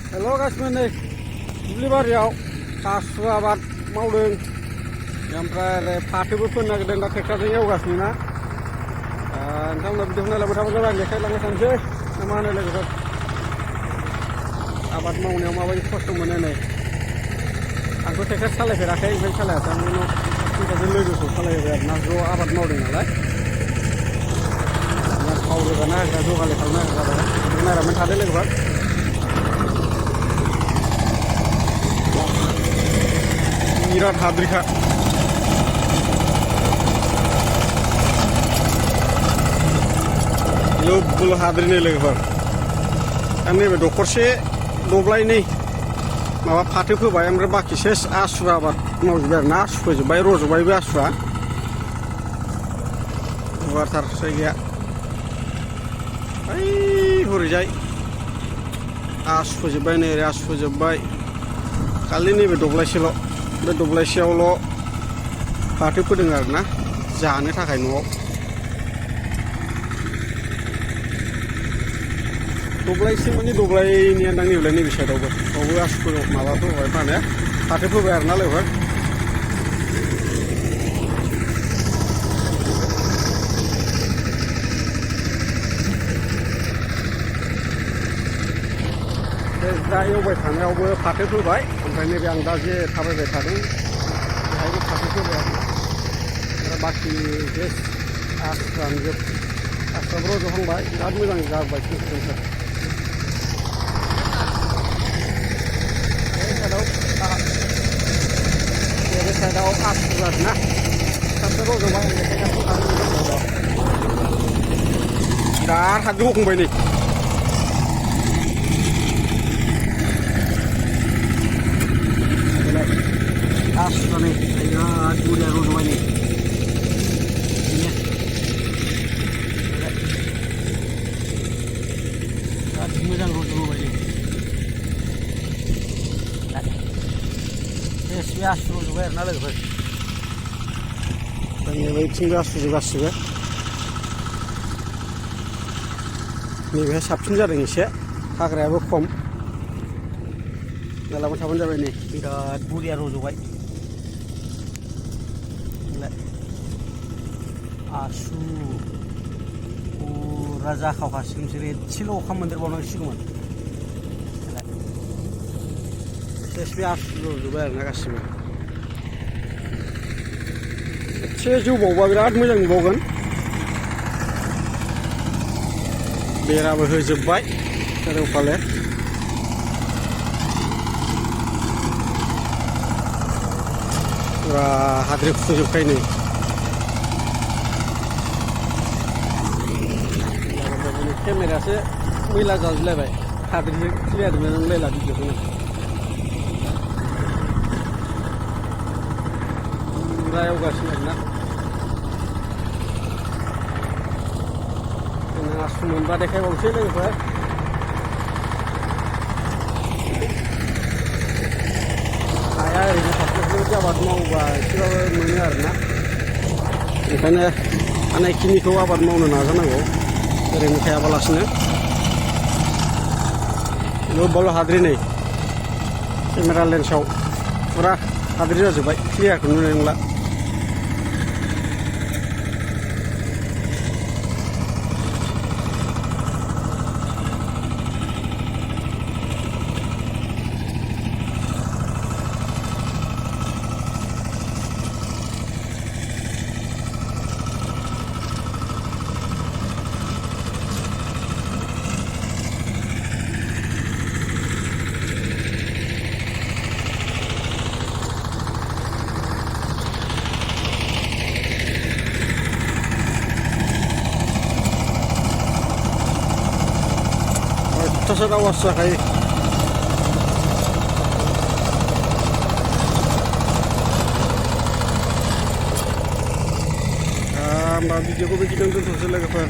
Hello गासिबो नै दुब्लि बारियाव आसु आबाद मावदों ओमफ्राय ओरै फाथोबो फोनो नागिरदों दा ट्रेक्टरजों एवगासिनो ना नोंथांमोना भिडिअखौ नायलांबाय थाबानो जाबाय देखायलांबाय थानोसै ना मा होनो लोगोफोर आबाद मावनायाव माबायदि खस्थ' मोनो नै आंथ' ट्रेक्टर सालायफेराखै ओमफ्राय सालायाखै आं उनाव ट्रेक्टरजों लोगोखौ सालायबाय आरोना ज' आबाद मावदों नालाय थाव रोगाना होग्रा जगालि खालामना होग्रा जाबाय नायलांबाय थादो लोगोफोर बिराद हाद्रिखा लोब हाद्रिनि लोगोफोर दा नैबे दखरसे दब्लायनै माबा फाथो फोबाय ओमफ्राय बाखि सेस आसु आबाद मावजोब्बाय आरो ना आसु फोजोब्बाय रज'बायबो आसुआ गुवारथार जायगाया ओइ हरैजाय आसु फोजोब्बाय नै ओरै आसु फोजोब्बाय खालि नैबे दब्लायसेल' बे दब्लायसेयावल' फाथो फोदों आरो ना जानो थाखाय न'आव दब्लायसे माने दब्लायनिया नांगौलाय नैबे साइडआवबो बावबो आसुफोर माबा फोबाय मा होनो फाथो फोबाय आरो ना लोगोफोर दा एवबाय थानायावबो फाथो फोबाय ओमफ्राय नैबे आं दा जे थाबायबाय थादों बेहायबो फाथो फोबाय आरो बाखि जे आसुआनो जोब आसुआबो रज'हांबाय बिराद मोजां जाबाय सोमखोर बे साइडआव आसु आरो ना साबसे रज'बाय बिराद हाद्रि हखंबाय नै आसुआ नै बिराद बुरजा रज'बाय नै बिराद मोजां रज'बोबाय नै बे आसु रज'बाय आरो ना लोगोफोर नैबेथिंबो आसुजों गासिबो नैबेहाय साबसिन जादों एसे हाग्रायाबो खम नायलांबाय थाबानो जाबाय नै बिराद बुरिया रज'बाय आसु फुरा जाखावखासिगोन बिसोर एसेल' अखा मोनदेरबावनांसिगौमोन सेस बे आसु रज'बाय आरो ना गासिबो एसे जौबावबा बिराद मोजां नुबावगोन बेराबो होजोब्बाय चारिय'फाले फुरा हाद्रि खुजोबखायो नै केमेरायासो मैला जाजोबलायबाय हाद्रिजों क्लियार नुलायला भिडिअखौनो फुरा एवगासिनो आरोना जोंना आसु मोनबा देखायबावसै लोगोफोर हाया ओरैनो फारसेथिं आबाद मावोबा एसेबाबो मोनो आरोना ओंखायनो हानायखिनिखौ आबाद मावनो नाजानांगौ ओरैनो थायाबालासिनो गोबाल' हाद्रि नै केमेरा लेन्सआव फुरा हाद्रि जाजोब्बाय क्लियारखौ नुनाय नंला अयथासार आवाज जाखायो होमबा भिडिअखौ बेखिनियावनो दोनथ'नोसै लोगोफोर